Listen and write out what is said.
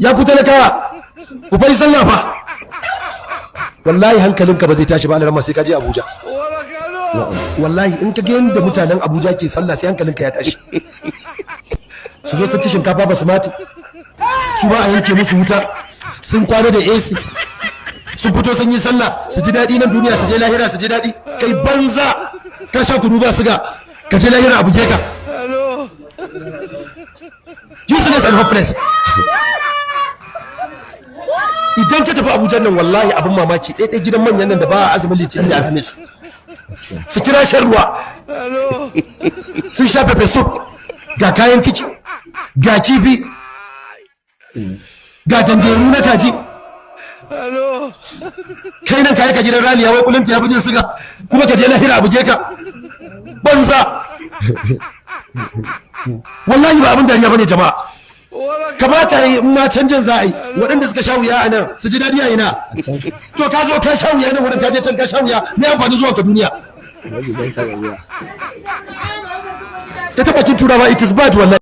Ya ku talakawa, ku fa yi sallah fa. Wallahi hankalinka ba zai tashi ba, Alarama, sai ka je Abuja. Wallahi in ka ga yadda mutanen Abuja ke sallah, sai hankalinka ya tashi. Su zo su ci shinkafa basmati, su ba a yanke musu wuta, sun kwana da AC, sun fito sun yi sallah, su ji daɗi nan duniya, su je lahira su ji daɗi. Kai banza, ka sha kunu ba siga, ka je lahira a buge ka. Useless and hopeless. Idan ka tafi Abuja nan, wallahi abin mamaki, ɗaiɗai gidan manyan nan da ba a azumin Litinin da Alhamis, su kira shan ruwa, sun sha pepper soup, ga kayan ciki, ga kifi, ga tanjeru na kaji. Kai nan kayi ka gidan raliya, wai kulinta ya fi siga, kuma ka je lahira a buge ka. Banza. Wallahi ba abin dariya bane, jama'a. Kamata yi in ma canjin za a yi, waɗanda suka sha wuya a nan su ji daɗi a ina? To ka zo ka sha wuya nan wurin, ka je can ka sha wuya, me amfani zuwa ka duniya? Babu don ka gajiya. Ta taɓa cin Turawa, it is bad, wallahi.